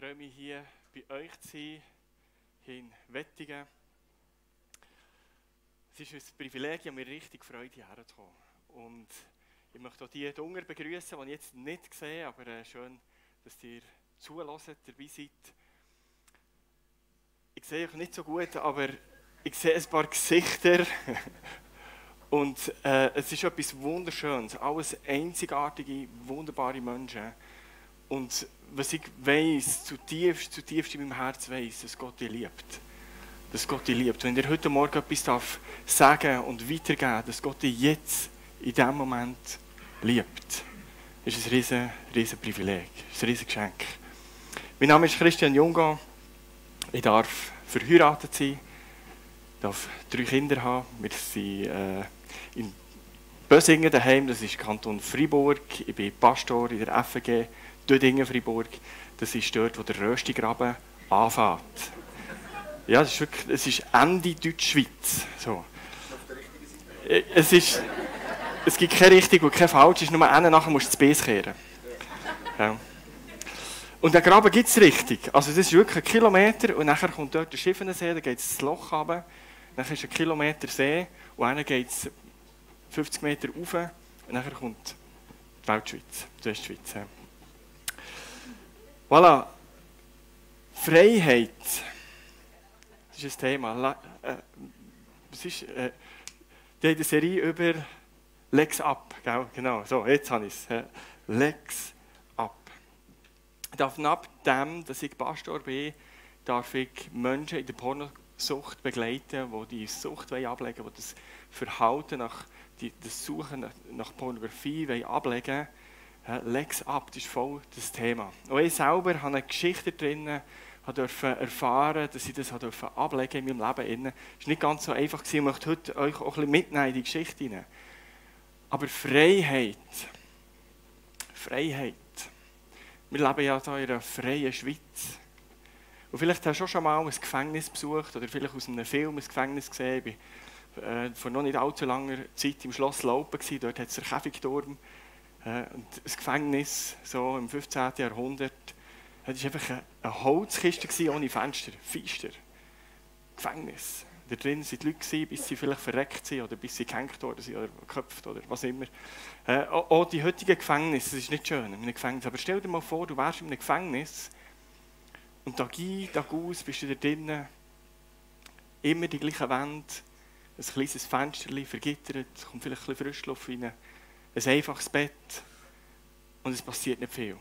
freue mich, hier bei euch zu sein, hier in Wettingen. Es ist ein Privileg, ich habe mir richtig Freude, hierher zu kommen. Und ich möchte auch die Jungen begrüßen, die ich jetzt nicht sehe, aber schön, dass ihr zuhört, dabei seid. Ich sehe euch nicht so gut, aber ich sehe ein paar Gesichter. Und es ist etwas Wunderschönes, alles einzigartige, wunderbare Menschen. Und was ich weiss, zutiefst in meinem Herz weiss, dass Gott dich liebt. Dass Gott dich liebt. Wenn ihr heute Morgen etwas sagen und weitergeben, dass Gott dich jetzt, in diesem Moment, liebt, ist ein riesen Privileg, ein riesen Geschenk. Mein Name ist Christian Jungo. Ich darf verheiratet sein, darf 3 Kinder haben. Wir sind in Bösingen daheim, das ist Kanton Freiburg. Ich bin Pastor in der FG Dödingen Freiburg. Das ist dort, wo der Röstigraben anfängt. Ja, das ist wirklich, es ist Ende Deutschschweiz. So. Es gibt keine richtig und keine falsch, es ist nur einen, nachher musst du das Beis kehren. Ja. Und den Graben gibt es richtig. Also das ist wirklich 1 Kilometer und nachher kommt dort der Schiffenensee, dann geht es das Loch runter, dann ist 1 Kilometer See und dann geht es 50 Meter rauf und nachher kommt die Weltschweiz, die Westschweiz. Ja. Voilà. Freiheit. Das ist ein Thema. Die haben eine Serie über Lex Up. Genau, so, jetzt habe ich es. Lex Up. Ich darf neben dem, dass ich Pastor bin, darf ich Menschen in der Pornosucht begleiten, die die Sucht ablegen wollen, die das Verhalten das Suchen nach Pornografie ablegen wollen. Lex Up, das ist voll das Thema. Und ich selber habe eine Geschichte drin, durfte erfahren, dass ich das ablegen in meinem Leben. Es war nicht ganz so einfach. Ich möchte heute euch auch ein bisschen mitnehmen in die Geschichte hinein. Aber Freiheit. Wir leben ja hier in einer freien Schweiz. Und vielleicht hast du schon mal ein Gefängnis besucht oder vielleicht aus einem Film ein Gefängnis gesehen. Ich war vor noch nicht allzu langer Zeit im Schloss Laupen. Dort hat es einen Käfigturm. Und ein Gefängnis, so im 15. Jahrhundert. Das war einfach eine Holzkiste ohne Fenster. Feister. Gefängnis. Da drin waren die Leute, bis sie vielleicht verreckt sind oder bis sie gehängt worden sind oder geköpft oder was immer. Auch die heutigen Gefängnisse, das ist nicht schön in einem Gefängnis. Aber stell dir mal vor, du wärst in einem Gefängnis und Tag ein, Tag aus bist du da drinnen. Immer die gleiche Wände, ein kleines Fensterchen, vergittert, kommt vielleicht ein bisschen Frischluft rein, ein einfaches Bett und es passiert nicht viel.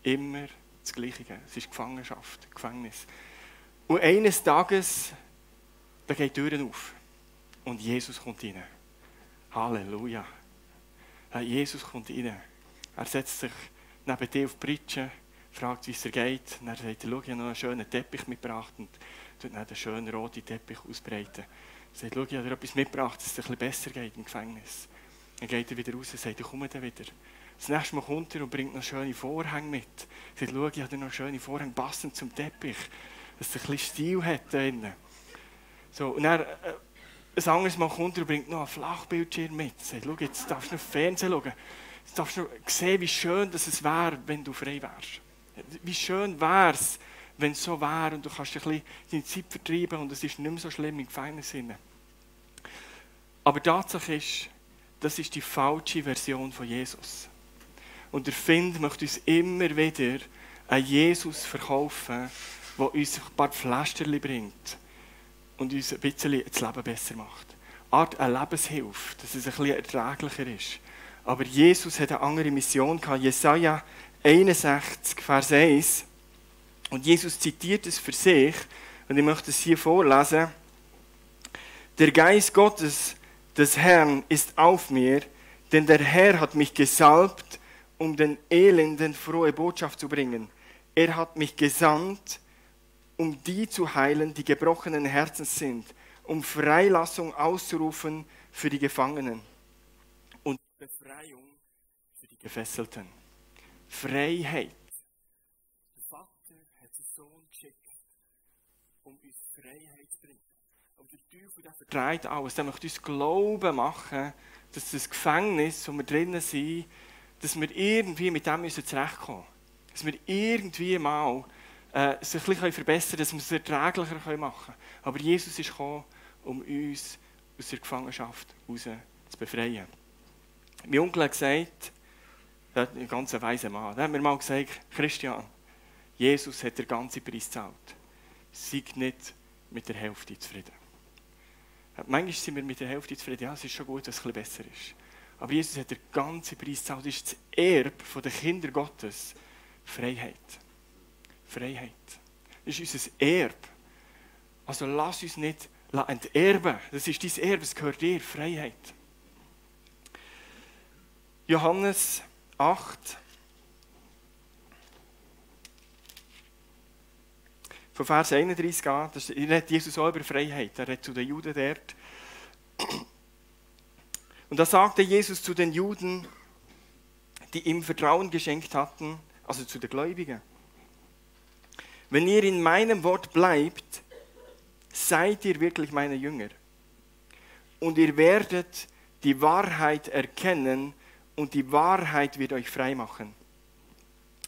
Immer das Gleiche. Es ist Gefangenschaft, Gefängnis. Und eines Tages, da geht die Türen auf und Jesus kommt rein. Halleluja. Jesus kommt rein. Er setzt sich neben dir auf die Pritsche, fragt, wie es dir geht. Und er sagt, schau, ich habe noch einen schönen Teppich mitgebracht und tut dann den schönen roten Teppich ausbreiten. Er sagt, schau, ich habe dir etwas mitgebracht, dass es dir ein bisschen besser geht im Gefängnis. Dann geht er wieder raus und sagt, ich komme dann wieder. Das nächste Mal kommt er und bringt noch schöne Vorhänge mit. Er sagt, schau, ich habe dir noch schöne Vorhänge passend zum Teppich, dass es ein bisschen Stil hat da drinnen. So, und dann, ein anderes Mal kommt er und bringt noch einen Flachbildschirm mit. Er sagt, schau, jetzt darfst du noch Fernsehen schauen. Jetzt darfst du noch sehen, wie schön es wäre, wenn du frei wärst. Wie schön wäre es, wenn es so wäre und du kannst ein bisschen deine Zeit vertreiben und es ist nicht mehr so schlimm im Gefängnis. Aber die Tatsache ist, das ist die falsche Version von Jesus. Und der Find möchte uns immer wieder einen Jesus verkaufen, der uns ein paar Pflasterchen bringt und uns ein bisschen das Leben besser macht. Eine Lebenshilfe, dass es ein bisschen erträglicher ist. Aber Jesus hat eine andere Mission gehabt. Jesaja 61, Vers 1. Und Jesus zitiert es für sich. Und ich möchte es hier vorlesen. Der Geist Gottes des Herrn ist auf mir, denn der Herr hat mich gesalbt, um den Elenden frohe Botschaft zu bringen. Er hat mich gesandt, um die zu heilen, die gebrochenen Herzens sind, um Freilassung auszurufen für die Gefangenen und Befreiung für die Gefesselten. Freiheit. Der Vater hat seinen Sohn geschickt, um uns Freiheit zu bringen. Aber der Teufel, der verdreht alles. Der möchte uns Glauben machen, dass das Gefängnis, wo wir drinnen sind, dass wir irgendwie mit dem zurechtkommen müssen. Dass wir irgendwie mal es ein bisschen verbessern können, dass wir es erträglicher machen können. Aber Jesus ist gekommen, um uns aus der Gefangenschaft heraus zu befreien. Mein Onkel hat gesagt, ein ganz weiser Mann, der hat mir mal gesagt, Christian, Jesus hat den ganzen Preis gezahlt. Sei nicht mit der Hälfte zufrieden. Manchmal sind wir mit der Hälfte zufrieden, ja, es ist schon gut, dass es ein bisschen besser ist. Aber Jesus hat den ganzen Preis gezahlt. Das ist das Erbe der Kinder Gottes. Freiheit. Freiheit. Das ist unser Erbe. Also lass uns nicht enterben. Das ist dein Erbe, es gehört dir. Freiheit. Johannes 8. Von Vers 31 an, da redet Jesus auch über Freiheit. Er redet zu den Juden dort. Und da sagte Jesus zu den Juden, die ihm Vertrauen geschenkt hatten, also zu den Gläubigen: Wenn ihr in meinem Wort bleibt, seid ihr wirklich meine Jünger. Und ihr werdet die Wahrheit erkennen und die Wahrheit wird euch frei machen.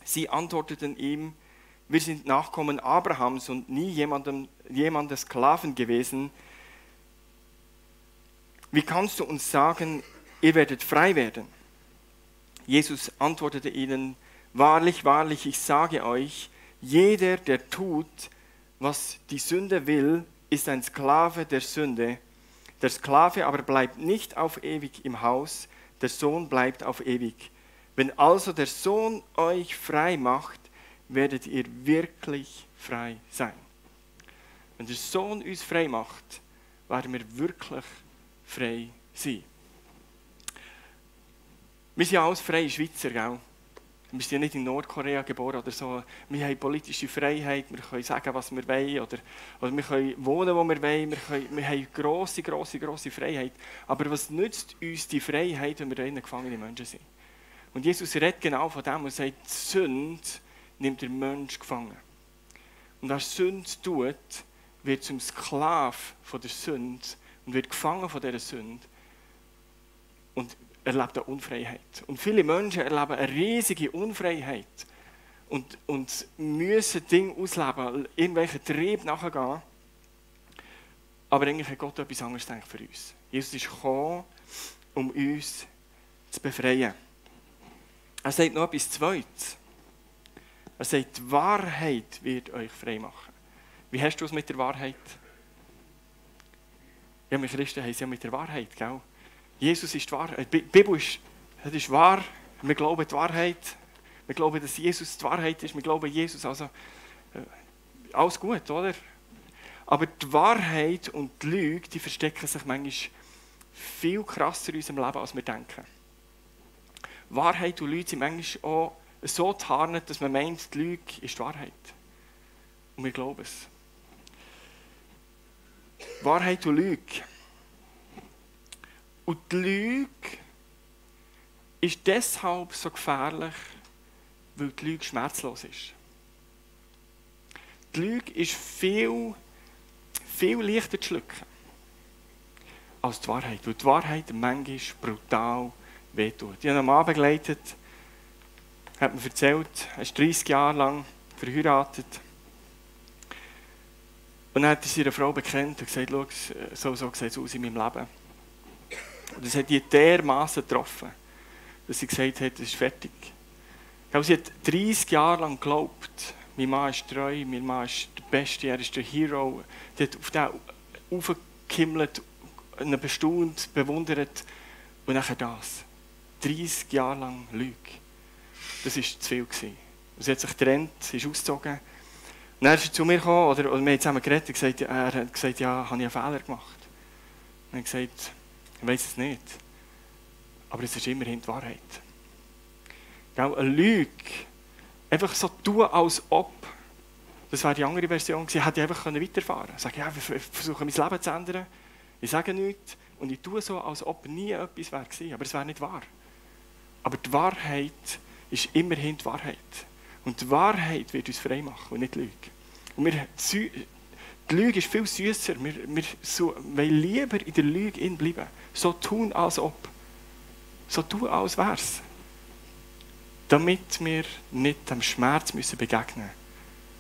Sie antworteten ihm: Wir sind Nachkommen Abrahams und nie jemandes Sklaven gewesen. Wie kannst du uns sagen, ihr werdet frei werden? Jesus antwortete ihnen: Wahrlich, wahrlich, ich sage euch, jeder, der tut, was die Sünde will, ist ein Sklave der Sünde. Der Sklave aber bleibt nicht auf ewig im Haus, der Sohn bleibt auf ewig. Wenn also der Sohn euch frei macht, werdet ihr wirklich frei sein. Wenn der Sohn uns frei macht, werden wir wirklich frei sein. Wir sind alles freie Schweizer, gell? Wir sind ja nicht in Nordkorea geboren oder so. Wir haben politische Freiheit, wir können sagen, was wir wollen, oder wir können wohnen, wo wir wollen. Wir haben grosse Freiheit. Aber was nützt uns die Freiheit, wenn wir da innen gefangene Menschen sind? Und Jesus redet genau von dem und sagt, die Sünde nimmt der Mensch gefangen. Und wer Sünde tut, wird zum Sklave von der Sünde und wird gefangen von dieser Sünde und erlebt eine Unfreiheit. Und viele Menschen erleben eine riesige Unfreiheit und müssen Dinge ausleben, irgendwelchen Trieb nachgehen. Aber eigentlich hat Gott etwas anderes gedacht für uns. Jesus ist gekommen, um uns zu befreien. Er sagt noch etwas Zweites. Er sagt, die Wahrheit wird euch frei machen. Wie hast du es mit der Wahrheit? Ja, wir Christen haben es ja mit der Wahrheit, gell? Jesus ist die Wahrheit. Die Bibel ist wahr. Wir glauben die Wahrheit. Wir glauben, dass Jesus die Wahrheit ist. Wir glauben Jesus, also alles gut, oder? Aber die Wahrheit und die Lüge, die verstecken sich manchmal viel krasser in unserem Leben, als wir denken. Wahrheit und Lüge sind manchmal auch so tarnet, dass man meint, die Lüge ist die Wahrheit. Und wir glauben es. Wahrheit und Lüge. Und die Lüge ist deshalb so gefährlich, weil die Lüge schmerzlos ist. Die Lüge ist viel leichter zu schlucken als die Wahrheit. Weil die Wahrheit manchmal brutal wehtut. Ich habe einen Mann begleitet, hat mir erzählt, er ist 30 Jahre lang verheiratet. Und dann hat er seiner Frau bekennt und gesagt, schau, so sieht es aus in meinem Leben. Und das hat die dermaßen getroffen, dass sie gesagt hat, es ist fertig. Sie hat 30 Jahre lang geglaubt, mein Mann ist treu, mein Mann ist der Beste, er ist der Hero. Sie hat auf den aufgekimmelt, ihn bestaunt, bewundert. Und nachher das. 30 Jahre lang Lüge. Das war zu viel. Und sie hat sich getrennt, sie ist ausgezogen. Und dann ist sie zu mir gekommen, oder wir haben zusammen geredet, und er hat gesagt, ja, habe ich einen Fehler gemacht? Und er hat gesagt, ich weiß es nicht. Aber es ist immerhin die Wahrheit. Eine Lüge, einfach so tun, als ob, das wäre die andere Version gewesen, hätte ich einfach weiterfahren können. Sagen, ja, wir versuchen mein Leben zu ändern, ich sage nichts und ich tue so, als ob nie etwas wäre gewesen, aber es wäre nicht wahr. Aber die Wahrheit ist immerhin die Wahrheit. Und die Wahrheit wird uns frei machen und nicht die Lüge. Und die Lüge ist viel süsser. Wir wollen lieber in der Lüge bleiben. So tun, als ob. So tun, als wäre es. Damit wir nicht dem Schmerz begegnen müssen,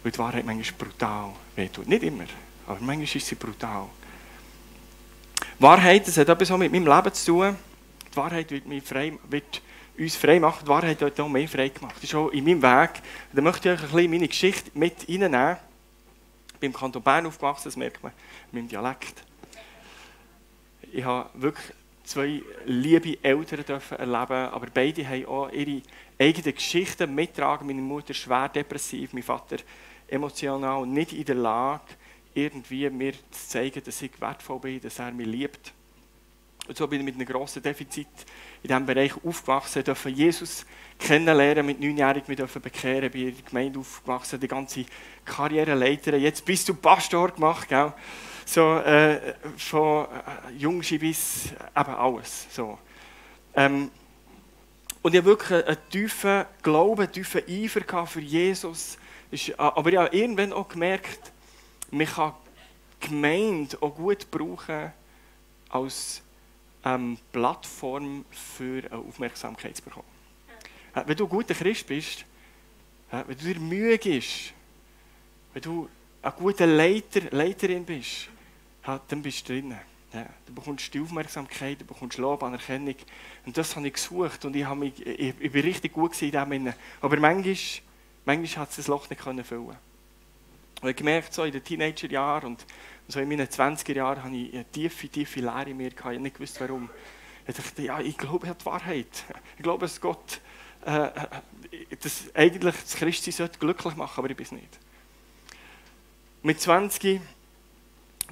Weil die Wahrheit manchmal brutal wehtut. Nicht immer, aber manchmal ist sie brutal. Wahrheit, das hat etwas auch mit meinem Leben zu tun. Die Wahrheit wird uns frei machen. Die Wahrheit hat auch mehr frei gemacht. Das ist auch in meinem Weg. Da möchte ich euch ein bisschen meine Geschichte mit reinnehmen. Ich bin im Kanton Bern aufgewachsen, das merkt man in meinem Dialekt. Ich habe wirklich 2 liebe Eltern erleben, aber beide haben auch ihre eigenen Geschichten mittragen. Meine Mutter schwer depressiv, mein Vater emotional nicht in der Lage, irgendwie mir zu zeigen, dass ich wertvoll bin, dass er mich liebt. Und so bin ich mit einem grossen Defizit in diesem Bereich aufgewachsen. Ich durfte Jesus kennenlernen, mit 9-Jährigen mich bekehren, bin in der Gemeinde aufgewachsen, die ganze Karriereleiter. Jetzt bist du Pastor gemacht, gell? So, von Jungschi bis eben alles. So. Und ich habe wirklich einen tiefen Glauben, einen tiefen Eifer für Jesus. Aber ich habe irgendwann auch gemerkt, man kann die Gemeinde auch gut brauchen als Plattform für eine Aufmerksamkeit zu bekommen. Wenn du ein guter Christ bist, wenn du dir Mühe gibst, wenn du ein guter Leiterin bist, dann bist du drin. Ja, du bekommst die Aufmerksamkeit, du bekommst Lob, Anerkennung. Und das habe ich gesucht und ich bin richtig gut in dem. Aber manchmal hat es das Loch nicht füllen können. Und ich habe gemerkt, so in den Teenagerjahren und so in meinen 20er Jahren habe ich eine tiefe Leere in mir gehabt. Ich habe nicht gewusst, warum. Ich dachte, ja, ich glaube an die Wahrheit. Ich glaube, dass Gott eigentlich das Christsein sollte glücklich machen, aber ich bin es nicht. Mit 20,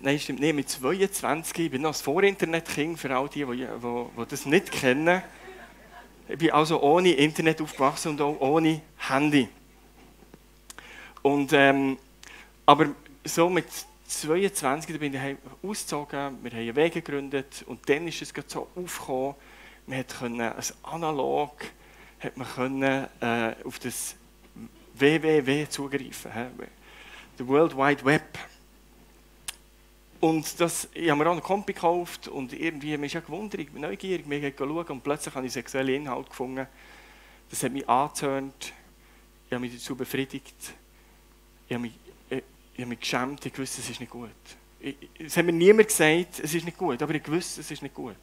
nein, stimmt nicht, mit 22, ich bin noch ein Vor-Internet-Kind für all die das nicht kennen. Ich bin also ohne Internet aufgewachsen und auch ohne Handy. Und, aber so mit 22 da bin ich ausgezogen, wir haben einen Weg gegründet und dann ist es so aufgekommen, man konnte ein Analog auf das www zugreifen. Der World Wide Web. Und ich habe mir auch einen Kompi gekauft und irgendwie, mich ja gewundert, ich bin neugierig, mir schauen und plötzlich habe ich sexuelle Inhalte gefunden. Das hat mich angezöhnt, ich habe mich dazu befriedigt, ich habe mich geschämt, ich wusste, es ist nicht gut. Es hat mir niemand gesagt, es ist nicht gut, aber ich wusste, es ist nicht gut.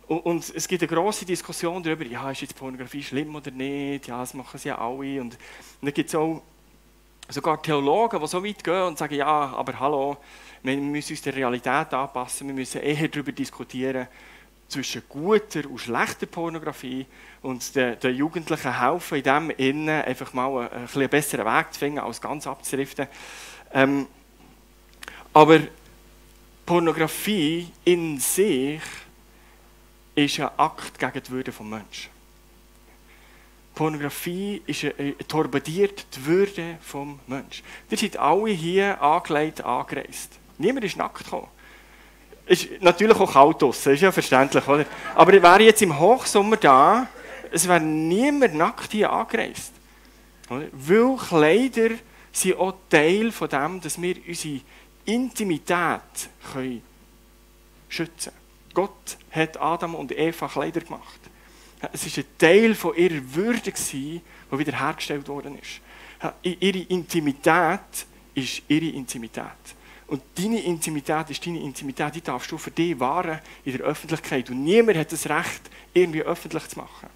Und es gibt eine grosse Diskussion darüber, ja, ist jetzt Pornografie schlimm oder nicht, ja, das machen sie ja alle. Und dann gibt es auch sogar Theologen, die so weit gehen und sagen, ja, aber hallo, wir müssen uns der Realität anpassen, wir müssen eher darüber diskutieren, zwischen guter und schlechter Pornografie und den Jugendlichen helfen, in dem Innen einfach mal einen besseren Weg zu finden, als ganz abzuriften. Aber Pornografie in sich ist ein Akt gegen die Würde des Menschen. Pornografie torpediert die Würde des Menschen. Ihr seid alle hier angereist. Niemand ist nackt gekommen. Es ist natürlich auch kalt draussen, ist ja verständlich, oder? Aber ich wäre jetzt im Hochsommer da, es wäre niemand nackt hier angereist. Oder? Weil Kleider sind auch Teil von dem, dass wir unsere Intimität schützen können. Gott hat Adam und Eva Kleider gemacht. Es war ein Teil von ihrer Würde, die wiederhergestellt worden ist. Ihre Intimität ist ihre Intimität. Und deine Intimität ist deine Intimität, die darfst du für dich wahren in der Öffentlichkeit. Und niemand hat das Recht, irgendwie öffentlich zu machen.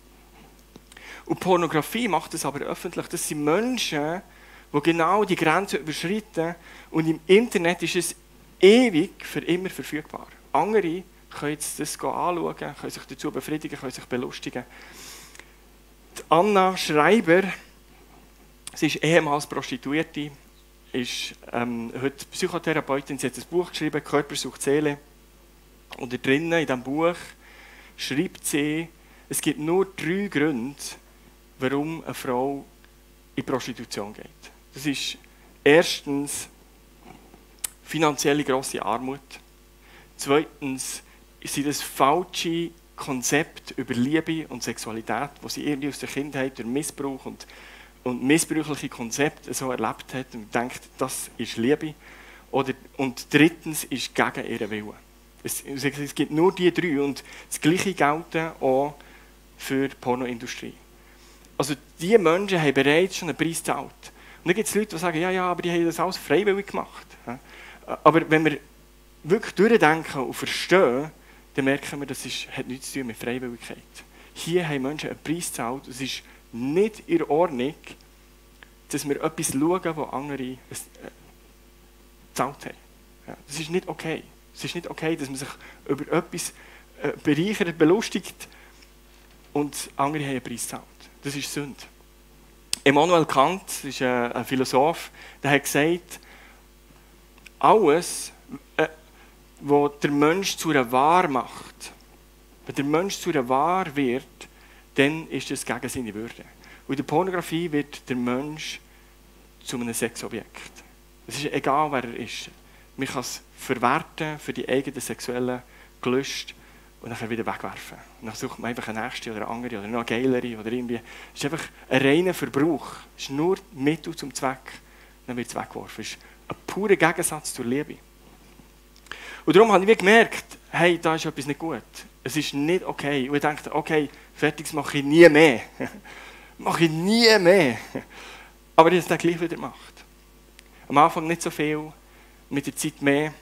Und Pornografie macht das aber öffentlich. Das sind Menschen, die genau die Grenze überschreiten. Und im Internet ist es ewig für immer verfügbar. Andere können das anschauen, können sich dazu befriedigen, können sich belustigen. Die Anna Schreiber, sie ist ehemals Prostituierte, ist heute Psychotherapeutin. Sie hat ein Buch geschrieben, Körper sucht Seele. Und da drinnen, in diesem Buch, schreibt sie, es gibt nur 3 Gründe, warum eine Frau in Prostitution geht. Das ist erstens finanzielle grosse Armut. Zweitens sind das falsche Konzept über Liebe und Sexualität, das sie irgendwie aus der Kindheit durch Missbrauch und missbräuchliche Konzepte so erlebt hat und denkt, das ist Liebe. Und drittens ist gegen ihren Willen. Es gibt nur die 3 und das Gleiche gilt auch für die Pornoindustrie. Also diese Menschen haben bereits schon einen Preis gezahlt. dann gibt es Leute, die sagen, ja, aber die haben das alles freiwillig gemacht. Aber wenn wir wirklich durchdenken und verstehen, dann merken wir, das hat nichts zu tun mit Freiwilligkeit. Hier haben Menschen einen Preis gezahlt. Es ist nicht in Ordnung, dass wir etwas schauen, was andere gezahlt haben. Ja, das ist nicht okay. Es ist nicht okay, dass man sich über etwas bereichert, belustigt und andere haben einen Preis gezahlt. Das ist Sünde. Immanuel Kant, das ist ein Philosoph, der hat gesagt, alles, was der Mensch zu einer Ware macht, wenn der Mensch zu einer Ware wird, dann ist das gegen seine Würde. Und in der Pornografie wird der Mensch zu einem Sexobjekt. Es ist egal, wer er ist. Man kann es verwerten für die eigenen sexuellen Gelüste und dann wieder wegwerfen. Und dann sucht man einfach eine nächste oder eine andere oder noch eine geilere oder irgendwie. Es ist einfach ein reiner Verbrauch. Es ist nur Mittel zum Zweck. Dann wird es weggeworfen. Es ist ein purer Gegensatz zur Liebe. Und darum habe ich gemerkt, hey, da ist etwas nicht gut. Es ist nicht okay. Und ich dachte, okay, fertig, das mache ich nie mehr. Mache ich nie mehr. Aber ich habe es dann gleich wieder gemacht. Am Anfang nicht so viel, mit der Zeit mehr.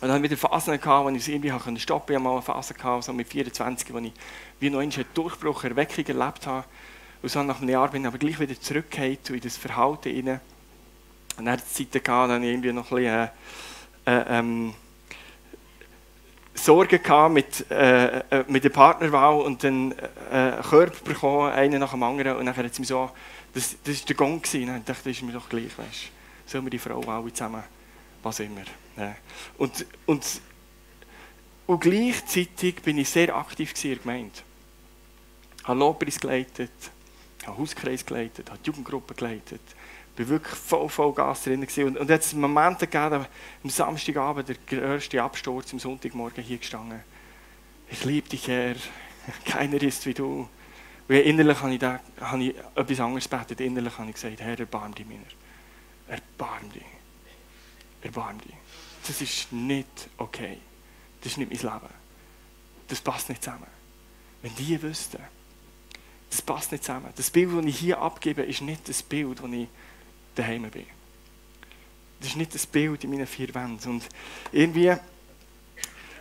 Und dann hatte ich wieder Phasen, wo ich es irgendwie stoppen konnte. Ich hatte mal eine Phase, so mit 24, wo ich wie noch einen Durchbruch, Erweckung erlebt habe. Und so nach einem Jahr bin ich aber gleich wieder zurückgefallen in das Verhalten hinein. Und dann hatte ich Zeiten, dann irgendwie noch ein bisschen Sorgen gehabt mit der Partnerwahl und dann einen Körper bekommen, einen nach dem anderen. Und dann hat es mir so, das war der Gong gewesen. Und ich dachte, das ist mir doch gleich, weißt. Sollen wir die Frau alle zusammen, was immer. Ja. Und gleichzeitig bin ich sehr aktiv in der Gemeinde. Ich habe Lobpreis geleitet, habe Hauskreis geleitet, habe die Jugendgruppe geleitet. Ich war wirklich voll Gas drin. Und jetzt Momente gegeben, am Samstagabend der grösste Absturz, am Sonntagmorgen hier gestanden. Ich liebe dich, Herr. Keiner ist wie du. Und innerlich habe ich etwas anderes gebetet. Innerlich habe ich gesagt, Herr, erbarm dich meiner. Erbarm dich. Erbarm dich. Das ist nicht okay. Das ist nicht mein Leben. Das passt nicht zusammen. Wenn die wüssten, das passt nicht zusammen. Das Bild, das ich hier abgebe, ist nicht das Bild, das ich daheim bin. Das ist nicht das Bild in meinen 4 Wänden. Und irgendwie,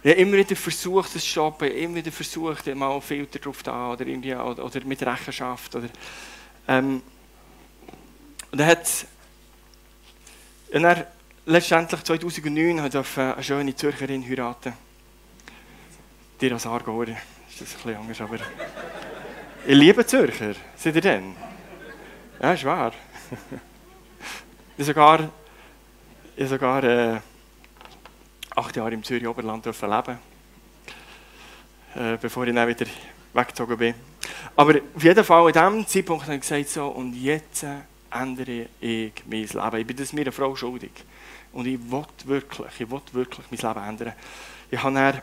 ich habe immer wieder versucht, das zu stoppen, immer wieder versucht, mal einen Filter drauf zu haben, oder mit Rechenschaft. Und dann letztendlich 2009 durfte ich eine schöne Zürcherin heiraten. Dir als Aargauer ist das ein bisschen anders, aber ich liebe Zürcher. Seid ihr denn? Ja, ist wahr. Ich habe sogar 8 Jahre im Zürich Oberland leben, bevor ich dann wieder weggezogen bin. Aber auf jeden Fall, in diesem Zeitpunkt habe ich gesagt, so, und jetzt ändere ich mein Leben. Ich bin das meiner Frau schuldig. Und ich will wirklich mein Leben ändern. Ich habe dann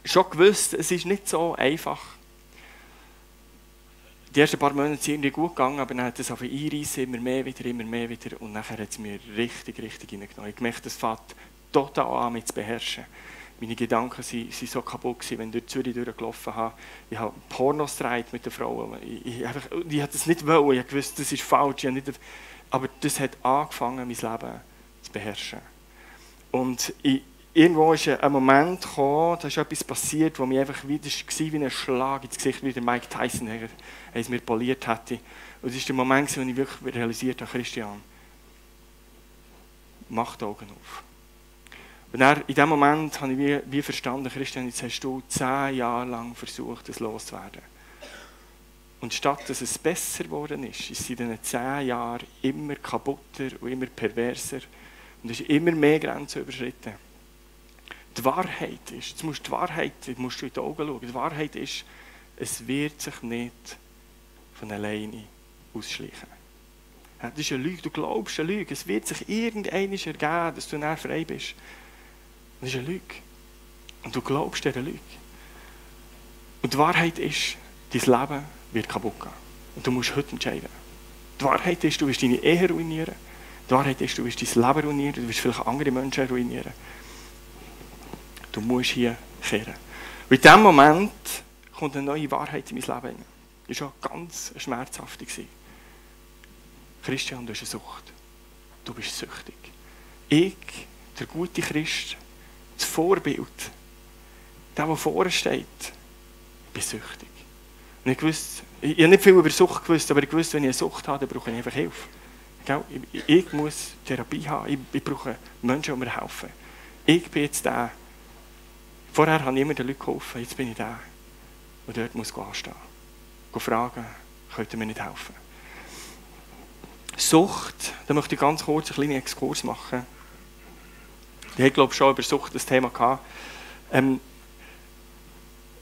schon gewusst, es ist nicht so einfach. Die ersten paar Monate sind irgendwie gut gegangen, aber dann hat es einreissen, immer mehr wieder. Und nachher hat es mir richtig reingenommen. Ich merke, das fängt total an, mich zu beherrschen. Meine Gedanken waren so kaputt, wenn ich durch Zürich durchgelaufen habe. Ich habe Pornos gedreht mit den Frauen. Ich wollte das nicht wollen. Ich wusste, das ist falsch. Aber das hat angefangen, mein Leben zu beherrschen. Und irgendwo ist ein Moment gekommen, da ist etwas passiert, wo mir einfach wieder war wie ein Schlag ins Gesicht, wie der Mike Tyson es mir poliert hätte. Und es war der Moment, wo ich wirklich realisiert habe, Christian, mach die Augen auf. Und dann, in diesem Moment habe ich wie verstanden, Christian, jetzt hast du 10 Jahre lang versucht, das loszuwerden. Und statt dass es besser geworden ist, ist es in diesen 10 Jahren immer kaputter und immer perverser. Und es ist immer mehr Grenzen überschritten. Die Wahrheit ist, jetzt musst du in die Augen schauen, die Wahrheit ist, es wird sich nicht von alleine ausschleichen. Das ist eine Lüge, du glaubst eine Lüge, es wird sich irgendeinmal ergeben, dass du dann frei bist. Das ist eine Lüge. Und du glaubst dieser Lüge. Und die Wahrheit ist, dein Leben wird kaputt gehen. Und du musst heute entscheiden. Die Wahrheit ist, du wirst deine Ehe ruinieren. Die Wahrheit ist, du wirst dein Leben ruinieren, du wirst vielleicht andere Menschen ruinieren. Du musst hier kehren. Und in diesem Moment kommt eine neue Wahrheit in mein Leben hinein. Das war schon ganz schmerzhaft. Christian, du hast eine Sucht. Du bist süchtig. Ich, der gute Christ, das Vorbild, der vorne steht, bin süchtig. Und ich habe nicht viel über Sucht gewusst, aber ich wusste, wenn ich eine Sucht habe, dann brauche ich einfach Hilfe. Ich muss Therapie haben. Ich brauche Menschen, die mir helfen. Ich bin jetzt der. Vorher habe ich immer den Leuten geholfen, jetzt bin ich der. Und dort muss ich anstehen. Fragen, könnt ihr mir nicht helfen? Sucht, da möchte ich ganz kurz einen kleinen Exkurs machen. Ich habe, glaube ich, schon über Sucht das Thema gehabt.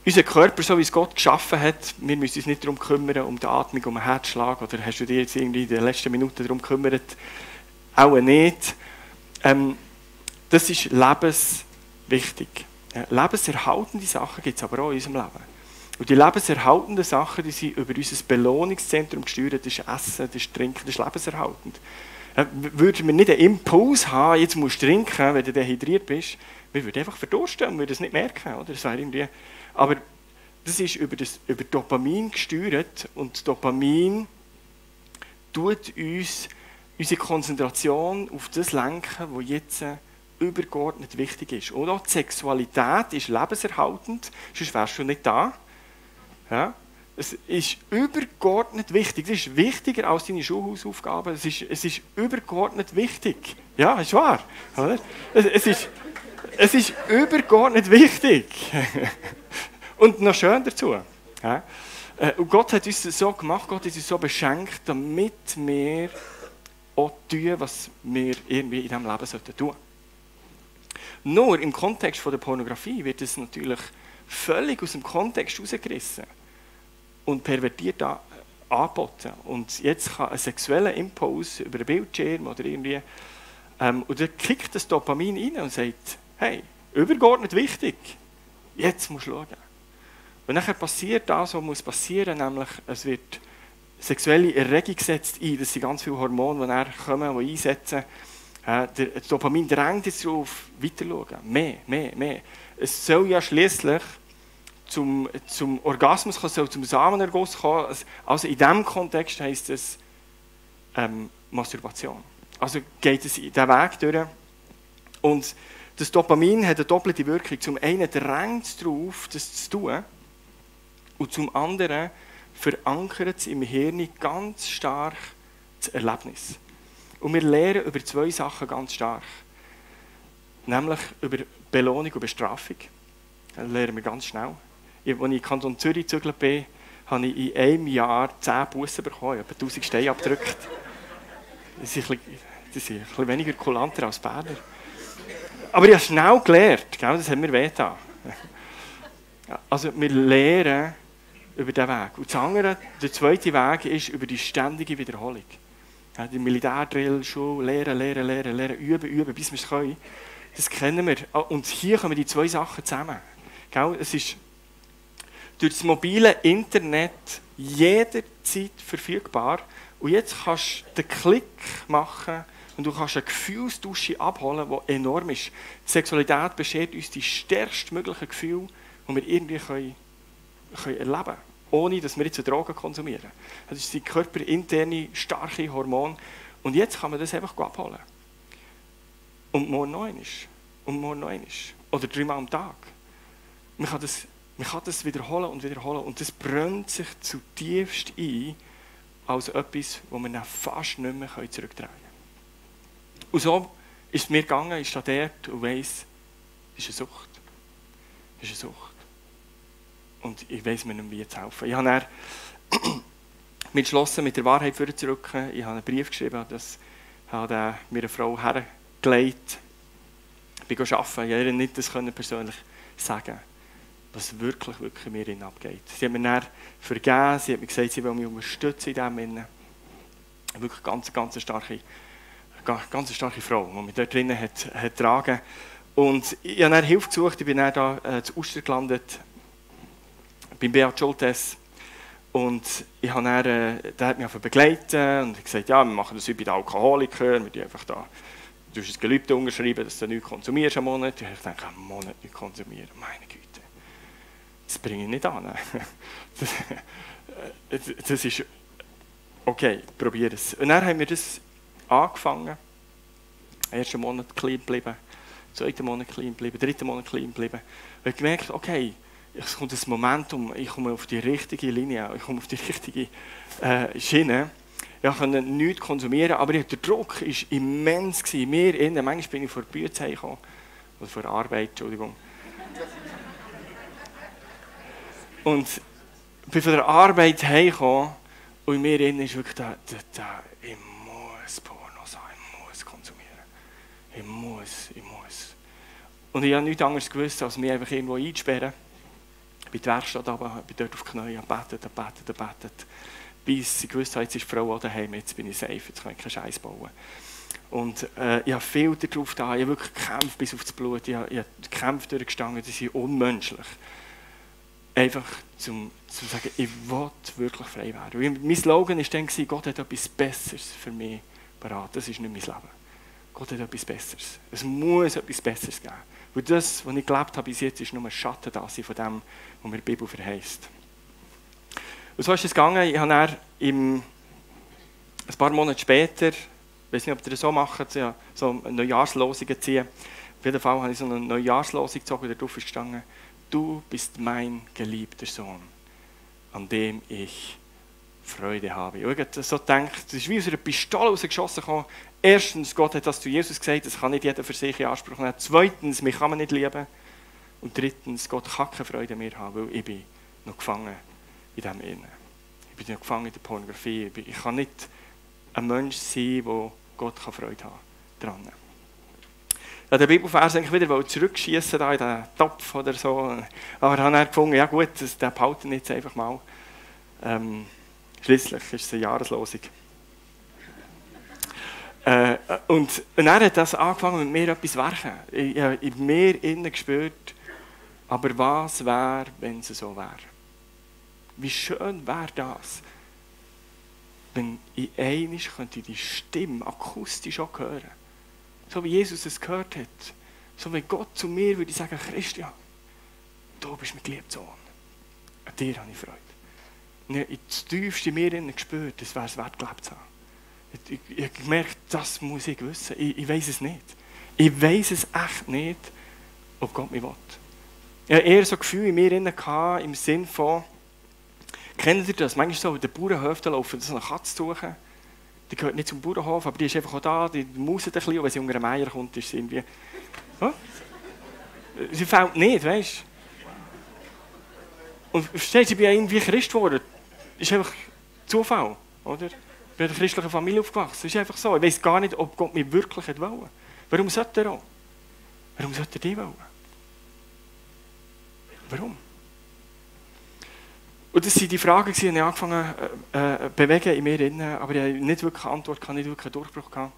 Unser Körper, so wie es Gott geschaffen hat, wir müssen uns nicht darum kümmern, um die Atmung, um den Herzschlag. Oder hast du dich jetzt irgendwie in den letzten Minuten darum gekümmert? Auch nicht. Das ist lebenswichtig. Lebenserhaltende Sachen gibt es aber auch in unserem Leben. Und die lebenserhaltenden Sachen, die sind über unser Belohnungszentrum gesteuert. Das ist Essen, das ist Trinken, das ist lebenserhaltend. Würden wir nicht einen Impuls haben, jetzt musst du trinken, wenn du dehydriert bist, wir würden einfach verdursten und würden es nicht merken. Oder? Das wäre irgendwie... Aber das ist über Dopamin gesteuert und Dopamin tut uns unsere Konzentration auf das lenken, was jetzt übergeordnet wichtig ist. Und auch die Sexualität ist lebenserhaltend, sonst wärst du nicht da. Ja? Es ist übergeordnet wichtig. Es ist wichtiger als deine Schulhausaufgaben. Es ist übergeordnet wichtig. Ja, ist wahr. Oder? Es ist übergeordnet wichtig. Und noch schön dazu. Ja? Und Gott hat uns so gemacht, Gott hat uns so beschenkt, damit wir auch tun, was wir irgendwie in diesem Leben tun sollten. Nur im Kontext von der Pornografie wird es natürlich völlig aus dem Kontext herausgerissen und pervertiert angeboten. Und jetzt kann ein sexueller Impuls über einen Bildschirm oder irgendwie, und dann kickt das Dopamin rein und sagt, hey, übergeordnet wichtig, jetzt musst du schauen. Und dann passiert das, was muss passieren, nämlich es wird sexuelle Erregung gesetzt ein, das sind ganz viele Hormone, die dann kommen, die einsetzen. Das Dopamin drängt jetzt darauf, weiter schauen. Mehr. Es soll ja schliesslich zum Orgasmus kommen, soll zum Samenerguss kommen. Also in diesem Kontext heisst es Masturbation. Also geht es in diesen Weg durch. Und das Dopamin hat eine doppelte Wirkung. Zum einen drängt es darauf, das zu tun. Und zum anderen verankert es im Hirn ganz stark das Erlebnis. Und wir lernen über zwei Sachen ganz stark. Nämlich über Belohnung und Bestrafung. Das lernen wir ganz schnell. Als ich in Kanton Zürich gezügelt bin, habe ich in einem Jahr 10 Bussen bekommen, etwa 1000 Steine abgedrückt. Das sind ein bisschen weniger kulanter als Berner. Aber ich habe schnell gelernt, das hat mir wehgetan. Also wir lernen über diesen Weg. Und das andere, der zweite Weg ist über die ständige Wiederholung. Ja, die Militärdrill, Schule, lernen, üben, bis wir es können. Das kennen wir. Und hier kommen die zwei Sachen zusammen. Es ist durch das mobile Internet jederzeit verfügbar. Und jetzt kannst du den Klick machen und du kannst eine Gefühlsdusche abholen, die enorm ist. Die Sexualität beschert uns die stärkstmöglichen Gefühle, die wir irgendwie können erleben können. Ohne, dass wir jetzt Drogen konsumieren. Das sind körperinterne, starke Hormone. Und jetzt kann man das einfach abholen. Und morgen noch einmal. Und morgen noch einmal. Oder 3-mal am Tag. Man kann das wiederholen und wiederholen. Und das brennt sich zutiefst ein, als etwas, das wir dann fast nicht mehr zurücktragen können. Und so ist es mir gegangen, ich stehe dort und weiss, das ist eine Sucht. Das ist eine Sucht. Und ich weiss mir nicht mehr, wie zu helfen. Ich habe dann mich entschlossen, mit der Wahrheit vorzurücken. Ich habe einen Brief geschrieben, das hat mir eine Frau hergelegt. Ich bin arbeiten, ich konnte ihr nicht das persönlich sagen, was wirklich in mir abgeht. Sie hat mir dann vergeben, sie hat mir gesagt, sie will mich unterstützen in diesem Sinne. Wirklich ganz starke Frau, die mich dort drinnen hat getragen. Und ich habe dann Hilfe gesucht, ich bin dann da zu Uster gelandet, beim Beat Schultes. Und ich habe dann, der hat mich begleitet und gesagt, ja, wir machen das wie bei den Alkoholikern, wir einfach da, du hast ein Gelübde unterschrieben, dass du nichts konsumierst am Monat. Und ich denke, am Monat nicht konsumieren, meine Güte, das bringe ich nicht an. Das ist okay, probiere es. Und dann haben wir das angefangen. Ersten Monat clean geblieben, zweiten Monat clean geblieben, dritten Monat clean geblieben. Und ich gemerkt, okay, es kommt ein Momentum, ich komme auf die richtige Linie, ich komme auf die richtige Schiene. Ich konnte nichts konsumieren, aber der Druck war immens. Mir innen, manchmal bin ich vor der Bühne gekommen, oder vor der Arbeit, Entschuldigung. Und bin von der Arbeit heimgekommen und in mir innen ist wirklich ich muss Pornos haben, ich muss konsumieren. Ich muss. Und ich habe nichts anderes gewusst, als mich einfach irgendwo einzusperren. Ich bin in die Werkstatt runter, bin dort auf die Knie, gebetet. Bis ich gewusst habe, jetzt ist die Frau auch daheim, jetzt bin ich safe, jetzt kann ich keinen Scheiß bauen. Und ich habe viel darauf da, ich habe wirklich gekämpft bis aufs Blut, ich habe Kämpfe durchgestanden, die sind unmenschlich. Einfach zum sagen, ich will wirklich frei werden. Und mein Slogan war dann, Gott hat etwas Besseres für mich parat, das ist nicht mein Leben. Gott hat etwas Besseres. Es muss etwas Besseres geben. Und das, was ich gelebt habe bis jetzt, ist nur ein Schatten da von dem, was mir die Bibel verheißt. Und so ist es gegangen. Ich habe dann ein paar Monate später, ich weiß nicht, ob ihr das so macht, so eine Neujahrslosung ziehen. Auf jeden Fall habe ich so eine Neujahrslosung gezogen, da drauf ist gestanden: Du bist mein geliebter Sohn, an dem ich Freude habe. Ich habe so gedacht, das ist wie aus einer Pistole rausgeschossen gekommen. Erstens, Gott hat das zu Jesus gesagt, das kann nicht jeder für sich in Anspruch nehmen. Zweitens, mich kann man nicht lieben. Und drittens, Gott kann keine Freude mehr haben, weil ich bin noch gefangen in dem Innen. Ich bin noch gefangen in der Pornografie. Ich kann nicht ein Mensch sein, der Gott Freude haben kann. Ja, der Bibelvers eigentlich wieder zurückschießen in den Topf oder so. Aber dann habe ich gefunden, ja gut, den behalten jetzt einfach mal. Schliesslich ist es eine Jahreslosung. Und dann hat das angefangen, mit mir etwas zu werken. Ich habe in mir innen gespürt, aber was wäre, wenn es so wäre? Wie schön wäre das, wenn ich einmal könnte die Stimme akustisch auch hören. So wie Jesus es gehört hat. So wie Gott zu mir würde sagen, Christian, du bist mein geliebter Sohn. An dir habe ich Freude. Und ich habe das tiefste in mir gespürt, das wäre es wert, gelebt zu haben. Ich habe gemerkt, das muss ich wissen. Ich weiss es nicht. Ich weiss es echt nicht, ob Gott mich will. Ich hatte eher so ein Gefühl in mir im Sinn von, kennt ihr das? Manchmal so, in den Bauernhöfen laufen, so eine Katze zu suchen. Die gehört nicht zum Bauernhof, aber die ist einfach auch da, die mauset ein bisschen, und wenn sie unter einem Meier kommt, ist sie irgendwie... Oh? Sie fällt nicht, weißt du? Und verstehst du, ich bin irgendwie Christ geworden. Das ist einfach Zufall, oder? Ich bin in einer christlichen Familie aufgewachsen. Das ist einfach so. Ich weiss gar nicht, ob Gott mich wirklich wollte. Warum sollte er auch? Warum sollte er dich wollen? Warum? Und das waren die Fragen, die ich angefangen zu bewegen in mir drin, aber ich hatte nicht wirklich eine Antwort, nicht wirklich einen Durchbruch gehabt.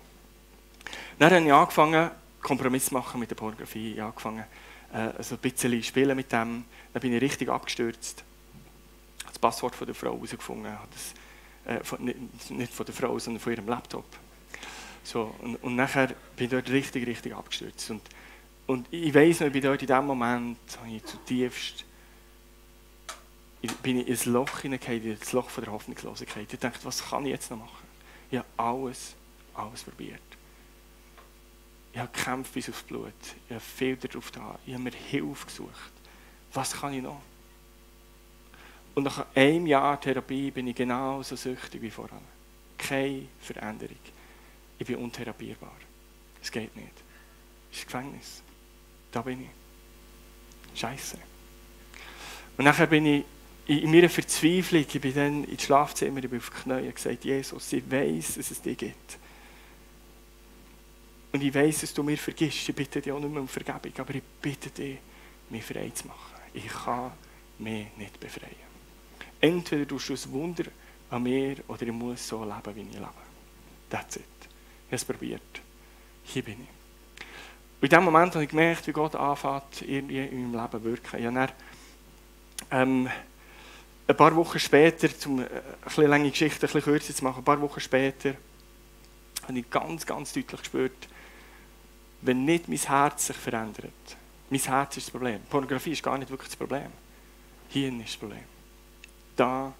Dann habe ich angefangen, Kompromiss zu machen mit der Pornografie. Ich habe angefangen, so ein bisschen zu spielen mit dem. Dann bin ich richtig abgestürzt. Ich habe das Passwort von der Frau herausgefunden. Nicht von der Frau, sondern von ihrem Laptop. So, und nachher bin ich dort richtig abgestürzt. Und ich weiss noch, ich bin dort in dem Moment, habe ich zutiefst, bin ich ins Loch hineingefallen, ins Loch von der Hoffnungslosigkeit. Ich dachte, was kann ich jetzt noch machen? Ich habe alles probiert. Ich habe gekämpft bis aufs Blut. Ich habe viel darauf getan. Ich habe mir Hilfe gesucht. Was kann ich noch? Und nach einem Jahr Therapie bin ich genauso süchtig wie vorher. Keine Veränderung. Ich bin untherapierbar. Es geht nicht. Es ist Gefängnis. Da bin ich. Scheiße. Und nachher bin ich in meiner Verzweiflung, ich bin dann ins Schlafzimmer, ich bin auf die Knie und gesagt, Jesus, ich weiss, dass es dich gibt. Und ich weiss, dass du mir vergisst. Ich bitte dich auch nicht mehr um Vergebung, aber ich bitte dich, mich frei zu machen. Ich kann mich nicht befreien. Entweder tust du ein Wunder an mir oder ich muss so leben, wie ich lebe. That's it. Ich habe es probiert. Hier bin ich. Und in dem Moment habe ich gemerkt, wie Gott anfängt, irgendwie in meinem Leben zu wirken. Ich habe dann, ein paar Wochen später, um eine bisschen lange Geschichte ein bisschen kürzer zu machen, ein paar Wochen später habe ich ganz deutlich gespürt, wenn nicht mein Herz sich verändert. Mein Herz ist das Problem. Pornografie ist gar nicht wirklich das Problem. Hier ist das Problem. Da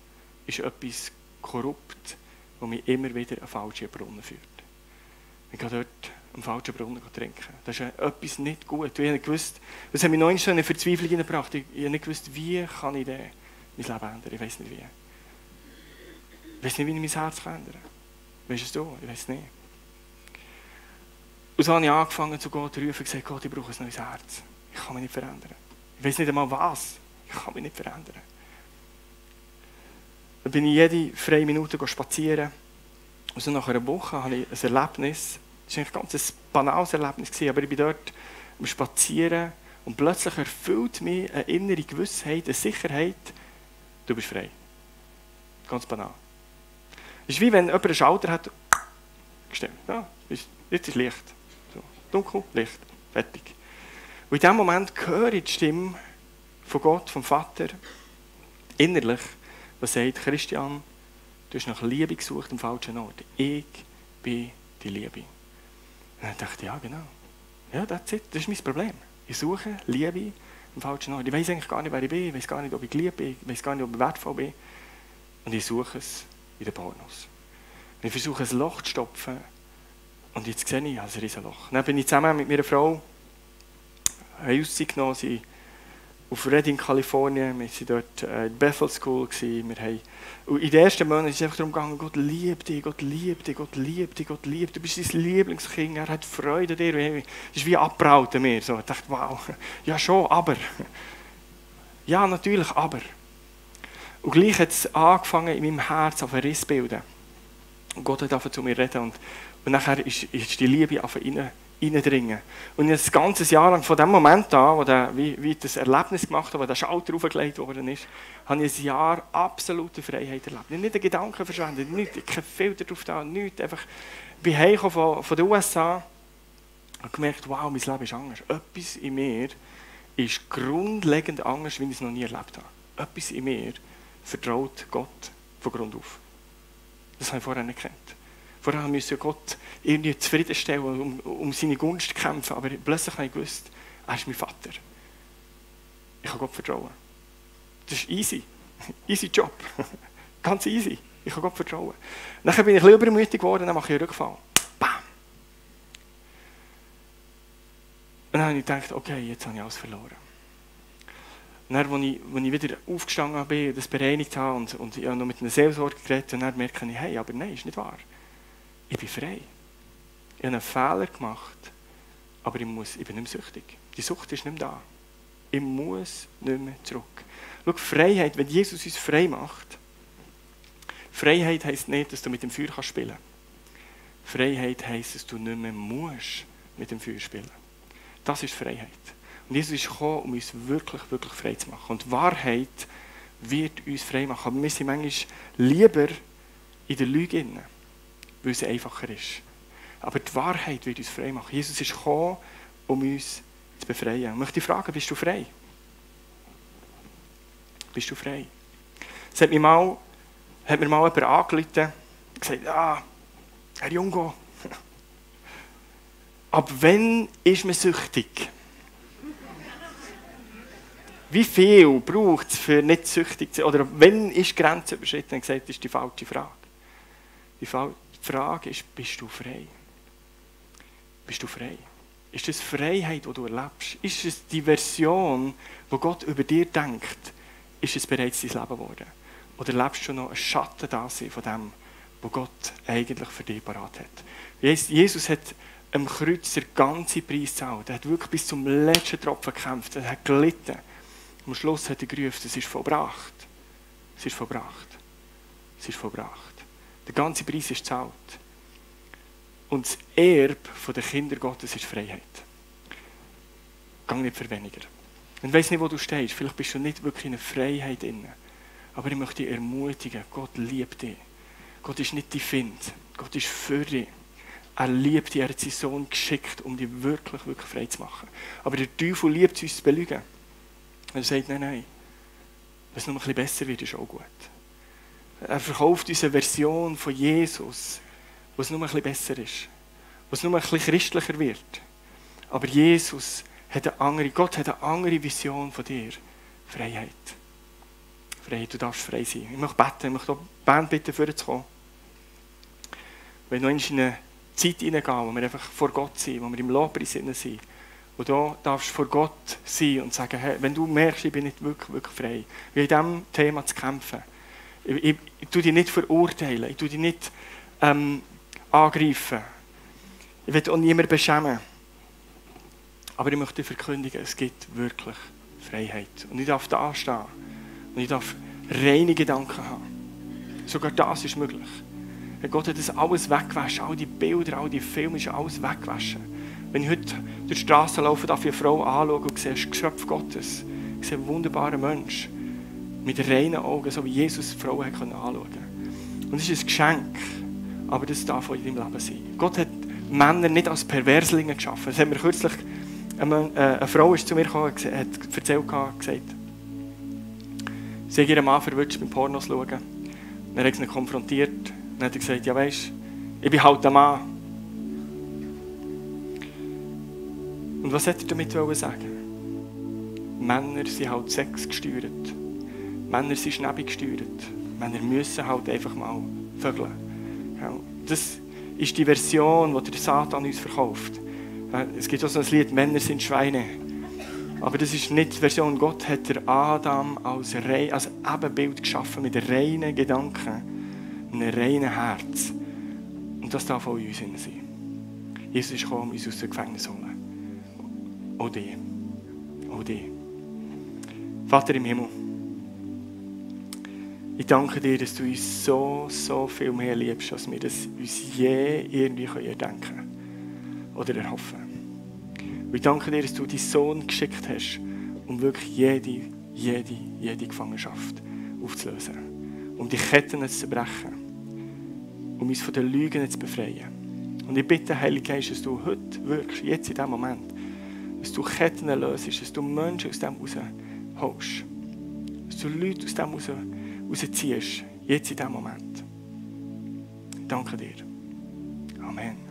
ist etwas korrupt der mich immer wieder an falschen Brunnen führt. Ich gehe dort am falschen Brunnen trinken. Das ist etwas nicht gut. Ich habe gewusst, das hat mich noch in eine Verzweiflung hineingebracht. Ich habe nicht gewusst, wie kann ich mein Leben ändern. Ich weiß nicht wie. Ich weiß nicht, wie ich mein Herz ändern kann. Weißt du es? Ich weiß nicht. Und so habe ich angefangen, zu Gott zu rufen und gesagt, Gott, ich brauche ein neues Herz. Ich kann mich nicht verändern. Ich weiß nicht einmal was. Ich kann mich nicht verändern. Dann bin ich jede freie Minute spazieren. Und so nach einer Woche hatte ich ein Erlebnis. Das war eigentlich ganz ein banales Erlebnis, aber ich bin dort am Spazieren und plötzlich erfüllt mich eine innere Gewissheit, eine Sicherheit, du bist frei. Ganz banal. Es ist wie wenn jemand einen Schalter hat, gestimmt. Ja, jetzt ist Licht. So, dunkel, Licht, fertig. Und in diesem Moment höre ich die Stimme von Gott, vom Vater, innerlich, die sagt, Christian, du hast nach Liebe gesucht am falschen Ort. Ich bin die Liebe. Und dann dachte ich, ja genau. Ja, that's it. Das ist mein Problem. Ich suche Liebe am falschen Ort. Ich weiß eigentlich gar nicht, wer ich bin. Ich weiß gar nicht, ob ich geliebt bin. Ich weiß gar nicht, ob ich wertvoll bin. Und ich suche es in den Pornos. Und ich versuche, ein Loch zu stopfen. Und jetzt sehe ich ein Riesenloch. Dann bin ich zusammen mit meiner Frau Auszeit genommen. Sie auf Redding, Kalifornien. Wir waren dort in der Bethel School. Und in den ersten Monaten ist es einfach darum gegangen, Gott liebt dich, Gott liebt dich, Gott liebt dich, Gott liebt dich. Du bist sein Lieblingskind, er hat Freude an dir. Das ist wie abgebraut an mir. So, ich dachte, wow, ja schon, aber. Ja, natürlich, aber. Und gleich hat es angefangen, in meinem Herz auf einen Riss zu bilden. Und Gott hat angefangen zu mir reden. Und nachher ist die Liebe angefangen reindringen. Und das ganze Jahr lang, von dem Moment an, wo wie das Erlebnis gemacht habe, wo der Schalter aufgelegt worden ist, habe ich ein Jahr absolute Freiheit erlebt. Nicht einen Gedanken verschwendet, kein Filter drauf da, nichts. Einfach, ich bin heimgekommen von den USA und gemerkt, wow, mein Leben ist anders. Etwas in mir ist grundlegend anders, wie ich es noch nie erlebt habe. Etwas in mir vertraut Gott von Grund auf. Das habe ich vorher nicht gekannt. Vorher musste Gott irgendwie zufriedenstellen, um seine Gunst kämpfen. Aber plötzlich habe ich gewusst, er ist mein Vater. Ich kann Gott vertrauen. Das ist easy. Easy Job. Ganz easy. Ich kann Gott vertrauen. Nachher bin ich ein bisschen übermütig geworden, dann mache ich einen Rückfall. Bam! Und dann habe ich gedacht, okay, jetzt habe ich alles verloren. Und dann, als ich wieder aufgestanden bin, das bereinigt habe und ich habe noch mit einer Seelsorge geredet, und dann merke ich, hey, aber nein, ist nicht wahr. Ich bin frei. Ich habe einen Fehler gemacht, aber ich bin nicht mehr süchtig. Die Sucht ist nicht mehr da. Ich muss nicht mehr zurück. Schau, Freiheit, wenn Jesus uns frei macht, Freiheit heisst nicht, dass du mit dem Feuer spielen kannst. Freiheit heisst, dass du nicht mehr musst mit dem Feuer spielen. Das ist Freiheit. Und Jesus ist gekommen, um uns wirklich, wirklich frei zu machen. Und Wahrheit wird uns frei machen. Aber wir sind manchmal lieber in der Lüge drin, weil es einfacher ist. Aber die Wahrheit wird uns frei machen. Jesus ist gekommen, um uns zu befreien. Ich möchte dich fragen, bist du frei? Bist du frei? Es hat mir mal jemand angerufen und gesagt, Herr Jungo, ab wann ist man süchtig? Wie viel braucht es, für nicht süchtig zu sein? Oder wann ist die Grenze überschritten? Und gesagt, das ist die falsche Frage. Die Frage ist, bist du frei? Bist du frei? Ist das Freiheit, die du erlebst? Ist es die Version, die Gott über dir denkt? Ist es bereits dein Leben geworden? Oder lebst du noch ein Schatten da von dem, was Gott eigentlich für dich parat hat? Jesus hat am Kreuz den ganzen Preis gezahlt. Er hat wirklich bis zum letzten Tropfen gekämpft. Er hat gelitten. Am Schluss hat er gerufen, es ist vollbracht. Es ist vollbracht. Es ist vollbracht. Der ganze Preis ist gezahlt. Und das Erbe der Kinder Gottes ist Freiheit. Gang nicht für weniger. Ich weiss nicht, wo du stehst. Vielleicht bist du nicht wirklich in einer Freiheit drin. Aber ich möchte dich ermutigen, Gott liebt dich. Gott ist nicht dein Find. Gott ist für dich. Er liebt dich, er hat seinen Sohn geschickt, um dich wirklich, wirklich frei zu machen. Aber der Teufel liebt es, uns zu belügen. Er sagt, nein, wenn es noch ein bisschen besser wird, ist auch gut. Er verkauft uns eine Version von Jesus, wo es nur ein bisschen besser ist. Wo es nur ein bisschen christlicher wird. Aber Jesus hat Gott hat eine andere Vision von dir. Freiheit. Freiheit, du darfst frei sein. Ich möchte beten, ich möchte auch die Band bitten, vorzukommen. wenn wir in eine Zeit hineingehen, wo wir einfach vor Gott sind, wo wir im Lobpreis sind. Und da darfst du vor Gott sein und sagen, hey, wenn du merkst, ich bin nicht wirklich frei, wie in diesem Thema zu kämpfen. Ich tue dich nicht verurteilen, ich tue dich nicht angreifen. Ich will auch niemanden beschämen. Aber ich möchte verkündigen, es gibt wirklich Freiheit. Und ich darf da stehen. Und ich darf reine Gedanken haben. Sogar das ist möglich. Gott hat das alles weggewaschen. All die Bilder, all die Filme, ist alles weggewaschen. Wenn ich heute durch die Straße laufe, darf ich eine Frau anschauen und sehe das Geschöpf Gottes. Ich sehe einen wunderbaren Mensch. Mit reinen Augen, so wie Jesus die Frau anschauen konnte. Und es ist ein Geschenk. Aber das darf auch in deinem Leben sein. Gott hat Männer nicht als Perverslinge geschaffen. Das hat mir kürzlich eine Frau ist zu mir gekommen und hat erzählt, gesagt, sie hat ihren Mann verwünscht beim Pornos schauen. Dann hat sie ihn konfrontiert. Dann hat er gesagt, ja weisst, ich bin halt ein Mann. Und was hat er damit sagen? Männer sind halt sexgesteuert. Männer sind schnäbig-gesteuert. Männer müssen halt einfach mal vögeln. Ja, das ist die Version, die der Satan uns verkauft. Es gibt auch so ein Lied, Männer sind Schweine. Aber das ist nicht die Version. Gott hat der Adam als Ebenbild geschaffen, mit reinen Gedanken, einem reinen Herz. Und das darf auch in uns sein. Jesus ist gekommen, uns aus dem Gefängnis zu holen. Auch die. Auch die. Vater im Himmel, ich danke dir, dass du uns so viel mehr liebst, als wir das uns je irgendwie erdenken können oder erhoffen. Und ich danke dir, dass du deinen Sohn geschickt hast, um wirklich jede Gefangenschaft aufzulösen. Um die Ketten zu brechen. Um uns von den Lügen zu befreien. Und ich bitte, Heiliger Geist, dass du heute wirklich, jetzt in diesem Moment, dass du Ketten löst, dass du Menschen aus dem rausholst. Dass du Leute aus dem rausziehst, jetzt in diesem Moment. Danke dir. Amen.